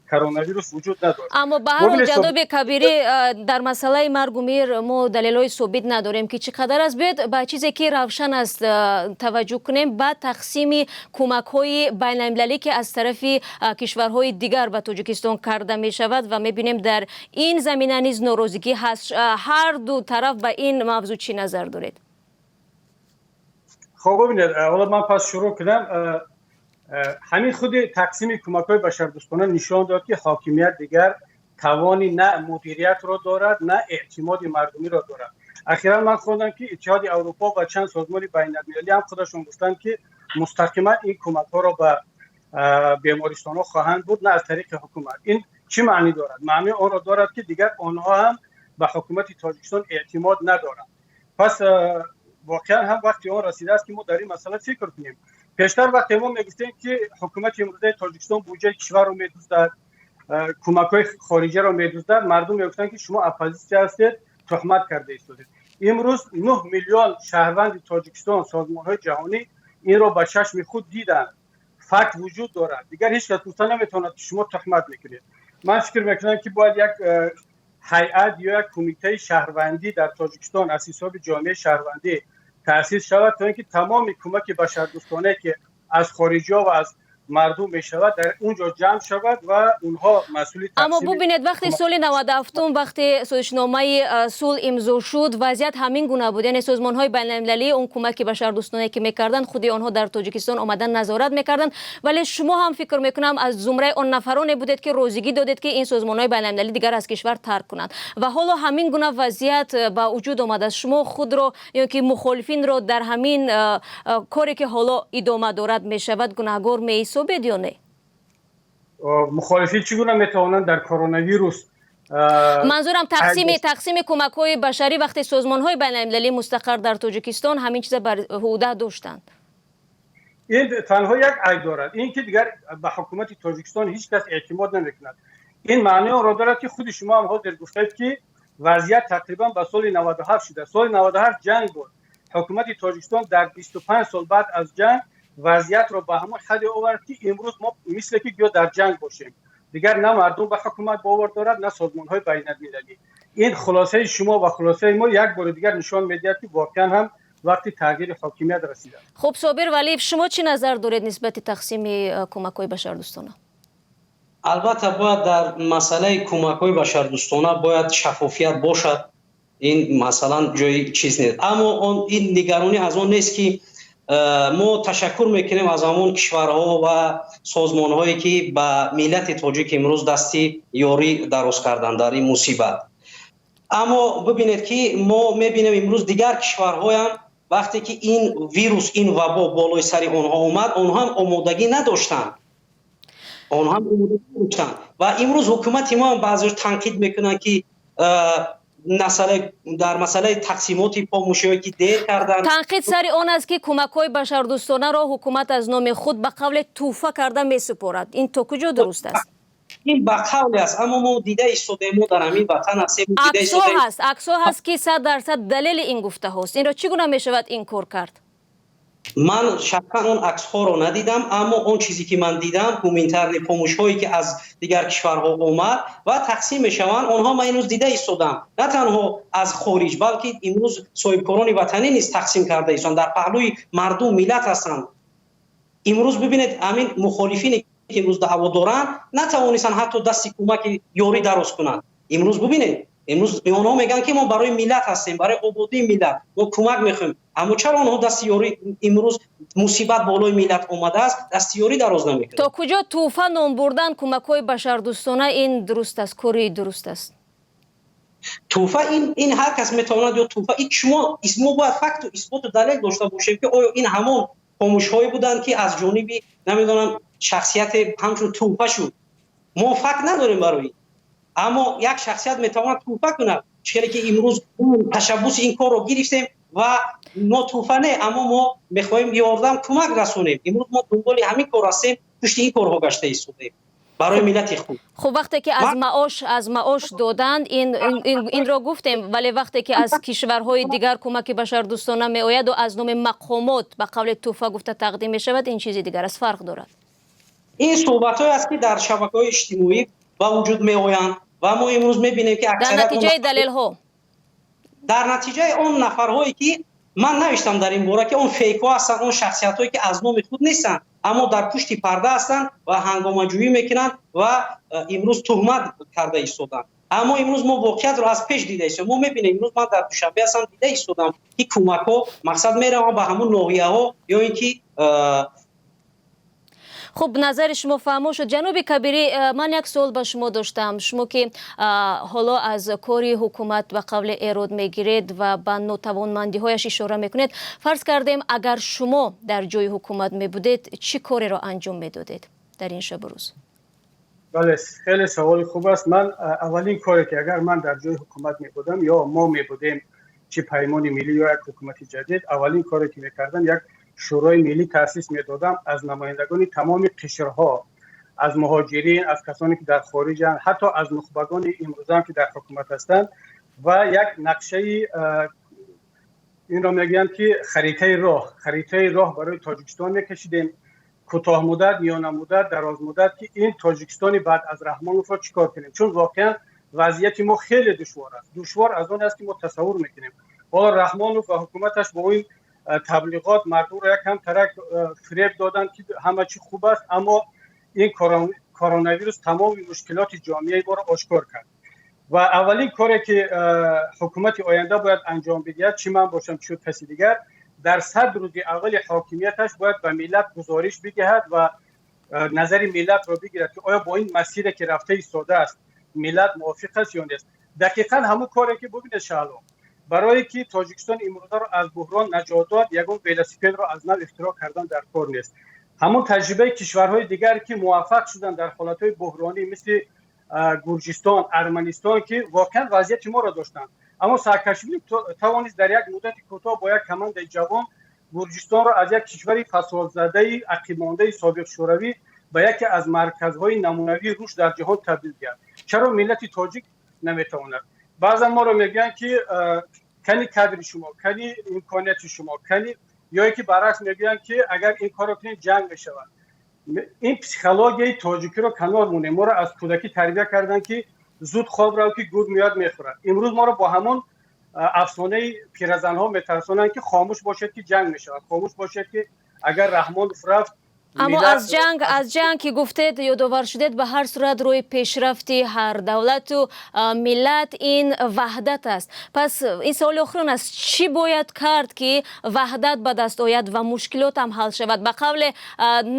коронавирус вуҷуд надошт? Аммо ба ҳар ҳол, ҷаноби Кабирӣ, дар масъалаи маргу мир мо далелҳои собит надорем, ки чӣ қадар аст. Биёед, ба чизе ки равшан аст таваҷҷӯҳ кунем, ба тақсими кӯмакҳои байналмилалӣ, ки аз тарафи кишварҳои дигар ба Тоҷикистон карда мешавад, ва мебинем, дар ин замина низ норозигӣ ҳаст. Ҳар ду тараф ба ин мавзӯъ чӣ назар доред? Хоб, бибинед, ҳоло ман пас шурӯъ кунам. Ҳамин худи тақсими кӯмакҳои башардӯстона нишон дод, ки ҳокимият дигар тавони на мудириятро дорад, на эътимоди мардумиро дорад. Ахиран ман хондам, ки Иттиҳоди Аврупо ва чанд созмони байналмилалӣ ҳам худашон гуфтанд, ки мустақиман ин кӯмакҳоро ба бемористонҳо хоҳанд бурд, на аз тариқи ҳукумат. Ин чӣ маънӣ дорад? Маънии онро дорад, ки дигар онҳо ҳам ба ҳукумати Тоҷикистон эътимод надоранд. Пас воқеан ҳам вақти он расидааст, ки мо дар ин масъала фикр кунем. Пештар вақте мо мегуфтем, ки ҳукумати имрӯзаи Тоҷикистон буҷаи кишварро медуздад, кӯмакҳои хориҷаро медуздад, мардум мегуфтанд, ки шумо оппозитсия ҳастед, туҳмат карда истодед. Имрӯз 9 миллион шаҳрванди Тоҷикистон, созмонҳои ҷаҳонӣ инро ба чашми худ диданд. Факт вуҷуд дорад, дигар ҳеҷ кас гуфта наметавонад, ки шумо туҳмат мекунед. Ман фикр мекунам, ки бояд як ҳайат ё як кумитаи шаҳрвандӣ дар Тоҷикистон аз ҳисоби ҷомеаи шаҳрвандӣ таъсис шавад, то ин ки тамоми кӯмаки башардӯстонае, ки аз хориҷиҳо ва аз мардум мешавад, дар он ҷо ҷамъ шавад ва онҳо масъули Аммо бубинед, вақти соли 97-ум, вақте созишномаи сулҳ имзо шуд, вазъият ҳамин гуна буд. Яъне созмонҳои байналмилалӣ он кӯмаки башардӯстонае, ки мекарданд, худи онҳо дар Тоҷикистон омадан назорат мекарданд. Вале шумо ҳам, фикр мекунам, аз зумраи он нафароне будед, ки розигӣ додед, ки ин созмонҳои байналмилалӣ дигар аз кишвар тарк кунанд, ва ҳоло ҳамин гуна вазъият ба вуҷуд омадааст. Шумо худро ё ки мухолифинро дар ҳамин коре, ки ҳоло идома дорад мешавад, гунаҳгор меҳисобед ё не? Мухолифин чӣ гуна метавонанд дар коронавирус Манзурам тақсими кӯмакҳои башарӣ, вақте созмонҳои байналмилалӣ мустақар дар Тоҷикистон ҳамин чиза бар ӯҳда доштанд. Ин танҳо як айб дорад, ин ки дигар ба ҳукумати Тоҷикистон ҳеҷ кас эътимод намекунад. Ин маънии онро дорад, ки худи шумо ҳам ҳозир гуфтед, ки вазъият тақрибан ба соли 97 шуда. Соли 97 ҷанг буд. Ҳукумати Тоҷикистон дар 25 сол баъд аз ҷанг вазъиятро ба ҳамон ҳадде овард, ки имрӯз мо мисле ки гӯё дар ҷанг бошем. Дигар на мардум ба ҳукумат бовар дорад, на созмонҳои байналмилалӣ. Ин хулосаи шумо ва хулосаи мо як бори дигар нишон медиҳад, ки воқеан ҳам вақти тағйири ҳокимият расидааст. Хуб, Собир Валиев, шумо чӣ назар доред нисбати тақсими кӯмакҳои башардӯстона? Албатта, бояд дар масъалаи кӯмакҳои башардӯстона бояд шаффофият бошад. Ин масалан ҷои чиз нест, аммо он ин нигаронӣ аз он нест, ки мо ташаккур мекунем аз ҳамон кишварҳо ва созмонҳое, ки ба миллати тоҷик имрӯз дасти ёрӣ дароз карданд дар ин мусибат. Аммо бибинед, ки мо мебинем, имрӯз дигар кишварҳоям вақте ки ин вирус, ин вабо болои сари онҳо омад, онҳо ҳам омодагӣ надоштанд, онҳо ҳам омодагӣ надоштанд. Ва имрӯз ҳукумати мо ҳам баъзеш танқид мекунанд, ки дар масъалаи тақсимоти помощиҳое ки дер карданд. Танқид сари он аст, ки кӯмакҳои башардӯстонаро ҳукумат аз номи худ ба қавле тӯҳфа карда месупорад. Ин то куҷо дуруст аст? Ин ба қавле аст, аммо мо дида истодем, мо дар ҳамин ватан ҳастем. Аксҳо ҳаст, аксҳо ҳаст, ки 100% далели ин гуфтаҳост. Инро чӣ гуна мешавад инкор кард? Ман шахсан он аксҳоро надидам, аммо он чизе ки ман дидам, гуманитарный помощҳое ки аз дигар кишварҳо омад ва тақсим мешаванд, онҳо ман имрӯз дида истодам. На танҳо аз хориҷ, балки имрӯз соҳибкорони ватанӣ низ тақсим карда истоданд, дар паҳлӯи мардум, миллат ҳастанд. Имрӯз бибинед, ҳамин мухолифине ки имрӯз даъво доранд, натавонистанд ҳатто дасти кӯмаки ёрӣ дароз кунанд. Имрӯз бибинед, имрӯз онҳо мегӯянд, ки мо барои миллат ҳастем, барои ободии миллат мо кӯмак мехоҳем, аммо чаро онҳо дасти ёрӣ, имрӯз мусибат болои миллат омадааст, дасти ёрӣ дароз намекунанд? То куҷо тӯҳфа ном бурдан кӯмакҳои башардӯстона ин дуруст аст, кори дуруст аст? Тӯҳфа ин ҳар кас метавонад ё тӯҳфа ин шумо мо бояд факту исботу далел дошта бошем, ки оё ин ҳамон помощҳое буданд, ки аз ҷониби, намедонам, шахсияте ҳамчун тӯҳфа шуд. Мо факт надорем барои ин, аммо як шахсият метавонад тӯҳфа кунад. Чӣ ки имрӯз ташаббуси ин корро гирифтем ва мо тӯҳфа не, аммо мо мехоҳем ёрдам, кӯмак расонем. Имрӯз мо дунболи ҳамин кор ҳастем, пушти ин корҳо гашта истодаем барои миллати худ. Хуб, вақте ки аз маош доданд, инро гуфтем, вале вақте ки аз кишварҳои дигар кӯмаки башардӯстона меояду аз номи мақомот ба қавли тӯҳфа гуфта тақдим мешавад, ин чизи дигар аст, фарқ дорад. Ин суҳбатҳое аст, ки дар шабакаҳои иҷтимоӣ ба вуҷуд меоянд ва мо имрӯз мебинем, ки дар натиҷаи далелҳо. Дар натиҷаи он нафарҳое, ки ман навиштам дар ин бора, ки он фейкҳо ҳастанд, он шахсиятҳое, ки аз номи худ нестанд, аммо дар пушти парда ҳастанд ва ҳангомаҷӯӣ мекунанд ва имрӯз туҳмат карда истоданд. Аммо имрӯз мо воқеиятро аз пеш дида истодем, мо мебинем. Имрӯз ман дар Душанбе ҳастам, дида истодам, ки кӯмакҳо, мақсад, мераванд ба ҳамон ноҳияҳо ё ин ки Хуб, назари шумо фаҳмо шуд. Ҷаноби Кабирӣ, ман як суол ба шумо доштам. Шумо ки ҳоло аз кори ҳукумат ба қавли эрод мегиред ва ба нотавонмандиҳояш ишора мекунед, фарз кардем, агар шумо дар ҷои ҳукумат мебудед, чӣ кореро анҷом медодед дар ин шабу рӯз? Бале, хеле саволи хуб аст. Ман аввалин коре ки агар ман дар ҷои ҳукумат мебудам ё мо мебудем, чӣ Паймони миллӣ ё як ҳукумати ҷадид, аввалин коре ки мекардам, як шӯрои миллӣ таъсис медодам аз намояндагони тамоми қишрҳо, аз муҳоҷирин, аз касоне ки дар хориҷанд, ҳатто аз нухбагони имрӯзаам, ки дар ҳукумат ҳастанд, ва як нақшаи, инро мегӯянд ки харитаи роҳ барои Тоҷикистон мекашидем: кӯтоҳмуддат, миёнамуддат, дарозмуддат, ки ин Тоҷикистони баъд аз Раҳмоновро чӣ кор кунем, чун воқеан вазъияти мо хеле душвор аст, душвор аз он аст, ки мо тасаввур мекунем. Ҳоло Раҳмонов ва ҳукуматаш бо ин таблиғот мардумро якам тарак фиреб доданд, ки ҳама чӣ хуб аст, аммо ин коронавирус тамоми мушкилоти ҷомеаи моро ошкор кард. Ва аввалин коре ки ҳукумати оянда бояд анҷом бидиҳад, чӣ ман бошам, чӣ каси дигар, дар 100 рӯзи аввали ҳокимияташ бояд ба миллат гузориш бидиҳад ва назари миллатро бигирад, ки оё бо ин масире, ки рафта истодааст, миллат мувофиқ аст ё нест. Дақиқан ҳамун коре ки, бубинед, Шаҳло, барое ки Тоҷикистон имрӯзаро аз буҳрон наҷот дод, ягон велосипедро аз нав ихтироъ кардан дар кор нест. Ҳамон таҷрибаи кишварҳои дигар, ки муваффақ шуданд дар ҳолатҳои буҳронӣ, мисли Гурҷистон, Арманистон, ки воқеан вазъияти моро доштанд, аммо Саакашвили тавонист дар як муддати кӯтоҳ бо як командаи ҷавон Гурҷистонро аз як кишвари фасодзадаи ақибмондаи собиқ Шӯравӣ ба яке аз марказҳои намунавии рушд дар ҷаҳон табдил диҳад. Чаро миллати тоҷик наметавонад? Баъзан моро мегӯянд, ки кани кадри шумо, кани имконияти шумо, кани, ё ки баръакс мегӯянд, ки агар ин корро кунед, ҷанг мешавад. Ин психологияи тоҷикиро канор монем. Моро аз кӯдакӣ тарбия карданд, ки зуд хоб рав, ки гург меояд, мехӯрад. Имрӯз моро бо ҳамон афсонаи пиразанҳо метарсонанд, ки хомӯш бошед, ки ҷанг мешавад, хомӯш бошед, ки агар Раҳмонов рафт. Аммо аз ҷанг ки гуфтед, ёдовар шудед, ба ҳар сурат роҳи пешрафти ҳар давлату миллат ин ваҳдат аст. Пас ин саволи охирон аст: чӣ бояд кард, ки ваҳдат ба даст ояд ва мушкилот ҳам ҳал шавад? Ба қавле,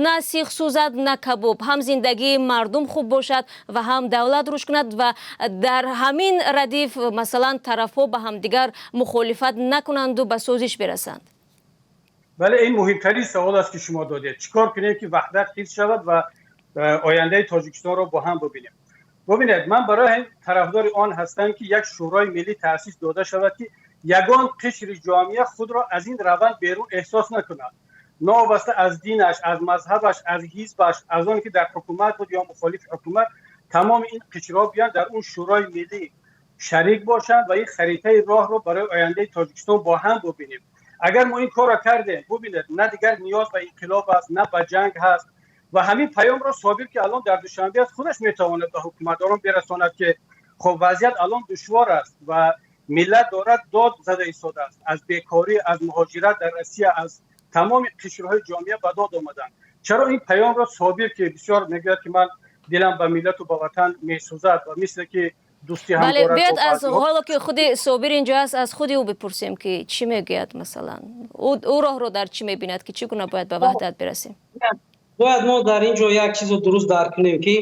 на сих сӯзад, на кабоб, ҳам зиндагии мардум хуб бошад ва ҳам давлат рушд кунад ва дар ҳамин радиф, масалан, тарафҳо ба ҳамдигар мухолифат накунанду ба созиш бирасанд. Бале, ин муҳимтарин савол аст, ки шумо додед. Чӣ кор кунем, ки ваҳдат ҳифз шавад ва ояндаи Тоҷикистонро бо ҳам бубинем? Бубинед, ман барои тарафдори он ҳастам, ки як шӯрои миллӣ таъсис дода шавад, ки ягон қишри ҷомеа худро аз ин раванд берун эҳсос накунад, новобаста аз динаш, аз мазҳабаш, аз ҳизбаш, аз он ки дар ҳукумат буд ё мухолифи ҳукумат. Тамоми ин қишрҳо биёянд, дар он шӯрои миллӣ шарик бошанд ва ин харитаи роҳро барои ояндаи Тоҷикистон бо ҳам бубинем. Агар мо ин корро кардем, бубинед, на дигар ниёз ба инқилоб аст, на ба ҷанг ҳаст. Ва ҳамин паёмро Собир, ки алон дар Душанбе аст, худаш метавонад ба ҳукуматдорон бирасонад, ки хоб, вазъият алон душвор аст ва миллат дорад дод зада истодааст аз бекорӣ, аз муҳоҷират дар Россия, аз тамоми қишрҳои ҷомеа ба дод омаданд. Чаро ин паёмро Собир, ки бисёр мегӯяд, ки ман дилам ба миллату ба ватан месӯзад ва мисле ки дӯстӣ ҳам Бале, дорад биёд бо аз баъзеҳо. Ҳоло ки худи Собир инҷо аст, аз худи ӯ бипурсем, ки чӣ мегӯяд. Масалан, ӯ роҳро дар чӣ мебинад, ки чӣ гуна бояд ба ваҳдат бирасем? Бояд мо дар ин ҷо як чизро дуруст дарк кунем, ки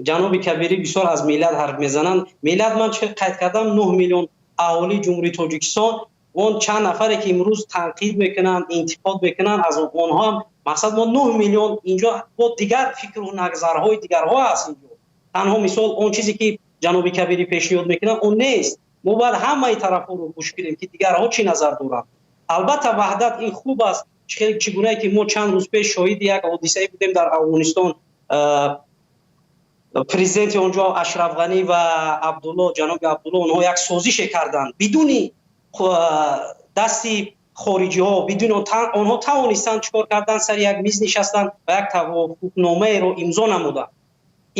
ҷаноби Кабирӣ бисёр аз миллат ҳарф мезананд. Миллат, ман чӣ қайд кардам, 9 миллион аҳолии Ҷумҳурии Тоҷикистон. Он чанд нафаре, ки имрӯз танқид мекунанд, интиқод мекунанд, аз онҳо ҳам мақсад мо 9 миллион. Инҷо бо дигар фикру назарҳои дигарҳо ҳаст. Инҷо танҳо мисол он чизе, ки ҷаноби Кабирӣ пешниҳод мекунанд, он нест. Мо бояд ҳамаи тарафҳоро гӯш кунем, ки дигарҳо чӣ назар доранд. Албатта, ваҳдат ин хуб аст. Чӣ гунае ки мо чанд рӯз пеш шоҳиди як ҳодисае будем дар Афғонистон, президенти он ҷо Ашраф Ғанӣ ва Абдулло, ҷаноби Абдулло, онҳо як созише карданд бидуни дасти хориҷиҳо, бидуни онҳо тавонистанд чӣ кор карданд, сари як миз нишастанд ва як тавофуқномаеро имзо намуданд.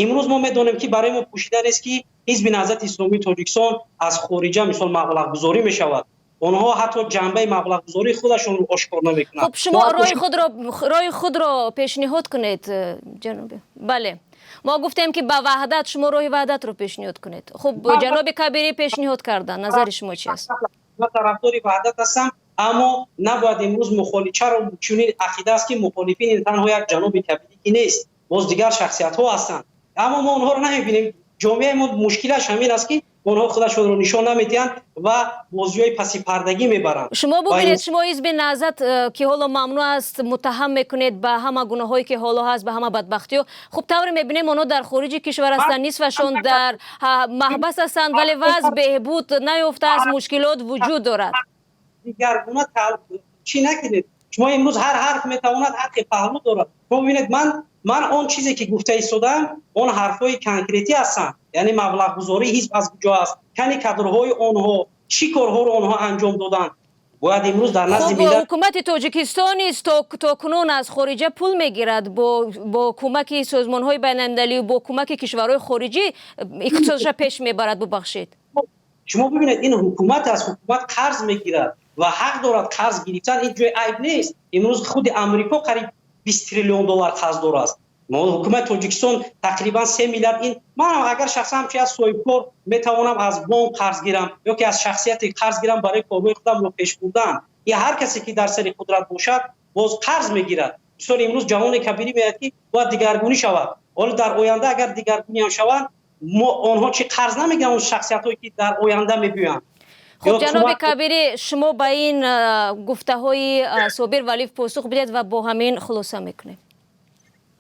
Имрӯз мо медонем, ки барои мо пӯшида нест, ки Ҳизби Наҳзати Исломии Тоҷикистон аз хориҷа, мисол, маблағгузорӣ мешавад. Онҳо ҳатто ҷанбаи маблағгузории худашонро ошкор намекунанд. Хуб, шумо роҳи худро пешниҳод кунед, ҷаноби. Бале, мо гуфтем, ки ба ваҳдат, шумо роҳи ваҳдатро пешниҳод кунед. Хуб, ҷаноби Кабирӣ пешниҳод карданд, назари шумо чи аст? Ман тарафдори ваҳдат ҳастам, аммо набояд имрӯз мухолиф, чаро чунин ақида аст, ки мухолифин ин танҳо як ҷаноби Кабирӣ ки нест, боз дигар шахсиятҳо ҳастанд, аммо мо онҳоро намебинем. Ҷомеаи мо мушкилаш ҳамин аст, ки онҳо худашонро нишон намедиҳанд ва бозиҳои пасипардагӣ мебаранд. Шумо бубинед, шумо Ҳизби Наҳзат, ки ҳоло мамнӯъ аст, муттаҳам мекунед ба ҳама гуноҳҳое, ки ҳоло ҳаст, ба ҳама бадбахтиҳо. Хуб, тавре мебинем, онҳо дар хориҷи кишвар ҳастанд, нисфашон дар маҳбас ҳастанд, вале вазъ беҳбуд наёфтааст, мушкилот вуҷуд дорад. Дигаргуна чӣ накунед. Шумо имрӯз ҳар ҳарф метавонад ҳаққи паҳлӯ дорад. Шумо бибинед, ман он чизе, ки гуфта истодаам, он ҳарфҳои конкретӣ ҳастанд, яъне маблағгузории ҳизб аз куҷо аст, кани кадрҳои онҳо, чӣ корҳоро онҳо анҷом доданд. Бояд имрӯз дар назди Хуб, миллат ҳукумати Тоҷикистон низ то кунун аз хориҷа пул мегирад, бо кӯмаки созмонҳои байналмилалию бо кӯмаки кишварҳои хориҷӣ иқтисодша пеш мебарад, бубахшед. Шумо бибинед, ин ҳукумат аст. Ҳукумат қарз мегирад ва ҳақ дорад. Қарз гирифтан ин ҷои айб нест. Имрӯз худи Амрико қариб 20 триллион доллар қарздор аст. Ҳукумати Тоҷикистон тақрибан 3 миллиард. Ин манам агар шахсан чи аз соҳибкор метавонам аз бонк қарз гирам ё ки аз шахсияте қарз гирам барои корҳои худамро пеш бурдан. И ҳар касе, ки дар сари қудрат бошад, боз қарз мегирад. Мисол, имрӯз ҷаноби Кабирӣ меояд, ки бояд дигаргунӣ шавад. Ҳоло дар оянда агар дигаргуниам шаванд, онҳо чи қарз намегиранд, он шахсиятҳое, ки дар оянда мебиёянд? Хуб, ҷаноби Кабирӣ, шумо ба ин гуфтаҳои Собир Валиев посух бидед ва бо ҳамин хулоса мекунем.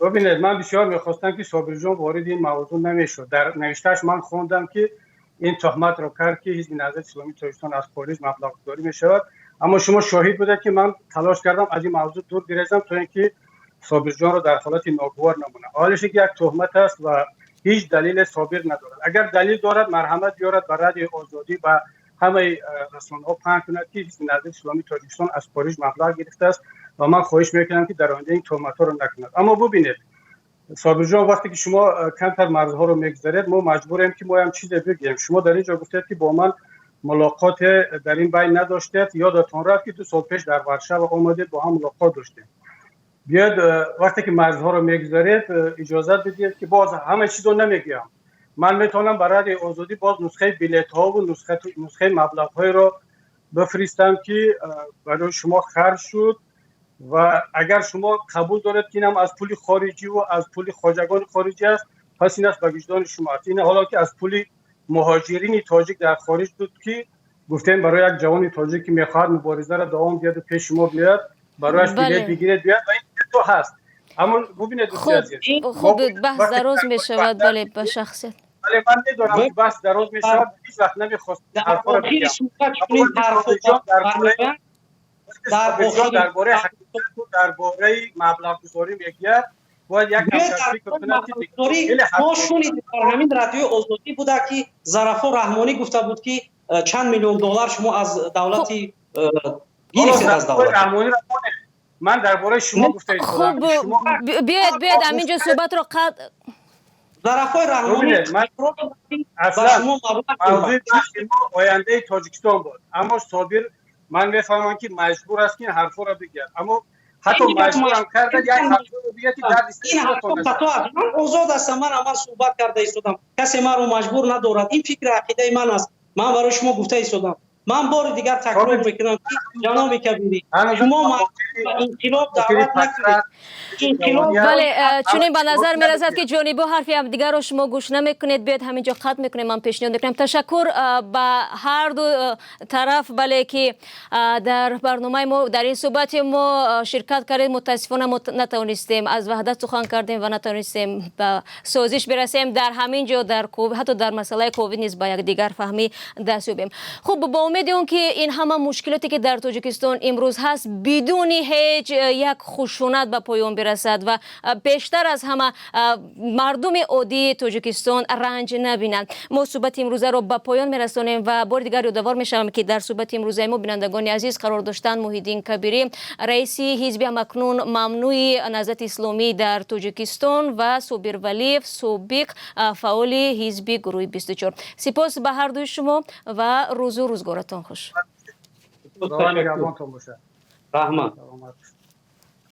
Бубинед, ман бисёр мехостам, ки Собирҷон вориди ин мавзӯъ намешуд. Дар навиштааш ман хондам, ки ин туҳматро кард, ки Ҳизби Наҳзати Исломии Тоҷикистон аз хориҷ маблағгузорӣ мешавад. Аммо шумо шоҳид будед, ки ман талош кардам, аз ин мавзӯъ дур гирезам, то ин ки Собирҷонро дар ҳолати ногувор намонам. Ҳолаш ки як туҳмат аст ва ҳеҷ далеле Собир надорад. Агар далел дорад, марҳамат, биёрад, ба Радиои Озодӣ, ба ҳамаи расонаҳо паҳн кунад, ки Ҳизби Наҳзати Исломии Тоҷикистон аз хориҷ маблағ гирифтааст. Ва ман хоҳиш мекунам, ки дар оянда ин туҳматҳоро накунад. Аммо бубинед, Собирҷон, вақте ки шумо камтар марзҳоро мегузаред, мо маҷбурем, ки моям чизе бигӯем. Шумо дар ин ҷо гуфтед, ки бо ман мулоқоте дар ин байн надоштед. Ёдатон рафт, ки 2 сол пеш дар Варшава омадед, бо ҳам мулоқот доштем. Биёед, вақте ки марзҳоро мегузаред, иҷозат бидиҳед, ки боз ҳама чизо намегӯям. Ман метавонам ба Радиои Озодӣ боз нусхаи билетҳову нусхаи маблағҳоеро бифиристам, ки барои шумо харҷ шуд. Ва агар шумо қабул доред, ки инам аз пули хориҷиву аз пули хоҷагони хориҷӣ аст, пас ин аст ба виҷдони шумо аст. Ин ҳоло ки аз пули муҳоҷирини тоҷик дар хориҷ буд, ки гуфтем, барои як ҷавони тоҷик, ки мехоҳад муборизаро давом диҳаду пеши мо биёяд, барояш билет бигиред, биёяд, ва ин то ҳаст. Аммо бубинед. Хуб, баҳс дароз мешавад, бале, ба шахсият. Бале, ман медонам, ки баҳс дароз мешавад. Ҳеҷ вақт намехост. Дар бораи ҳақиқату дар бораи маблағгузорӣ мегӯяд, бояд як фикр кунад, ки Мо шунидем, дар ҳамин Радиои Озодӣ буда, ки Зарафо Раҳмонӣ гуфта буд, ки чанд миллион доллар шумо аз давлати гирифтед, аз давлат. Ман дар бораи шумо гуфта. Хуб, биёед, ҳаминҷо суҳбатро қатъ Зарафои Раҳмонӣ. Мавзӯи баҳси мо ояндаи Тоҷикистон буд, аммо Собир, ман мефаҳмам, ки маҷбур аст, ки ин ҳарфҳоро бигӯяд, аммо ҳатто маҷбурам карда, як ҳарфро бигӯяд, ки дарди. Ман озод ҳастам, ман аввал суҳбат карда истодам, касе маро маҷбур надорад. Ин фикри ақидаи ман аст, ман барои шумо гуфта истодам. Ман бори дигар такрор мекунам, ки ҷаноби Кабирӣ, шумо инқилоб даъват накунед. Бале, чунин ба назар мерасад, ки ҷонибо ҳарфи ҳамдигарро шумо гӯш намекунед. Биёед, ҳаминҷо қатъ мекунем. Ман пешниҳод мекунам, ташаккур ба ҳарду тараф, бале, ки дар барномаи мо, дар ин суҳбати мо ширкат кардед. Мутаассифона, мо натавонистем, аз ваҳдат сухан кардем ва натавонистем ба созиш бирасем дар ҳамин ҷо, дар ҳатто дар масъалаи ковид низ ба якдигар фаҳмӣ даст ёбем. Хуб, бо умеди он ки ин ҳама мушкилоте, ки дар Тоҷикистон имрӯз ҳаст, бидуни ҳеҷ як хушунат ба поён бирасад ва бештар аз ҳама мардуми оддии Тоҷикистон ранҷ набинанд, мо суҳбати имрӯзаро ба поён мерасонем. Ва бори дигар ёдовар мешавам, ки дар суҳбати имрӯзаи мо, бинандагони азиз, қарор доштанд Муҳиддин Кабирӣ, раиси ҳизби ҳамакнун мамнӯи Наҳзати Исломӣ дар Тоҷикистон, ва Собир Валиев, собиқ фаъоли ҳизби Гурӯҳи 24. Сипос ба ҳардуи шумо ва рӯзу рӯзгоратон хуш. Раҳмат.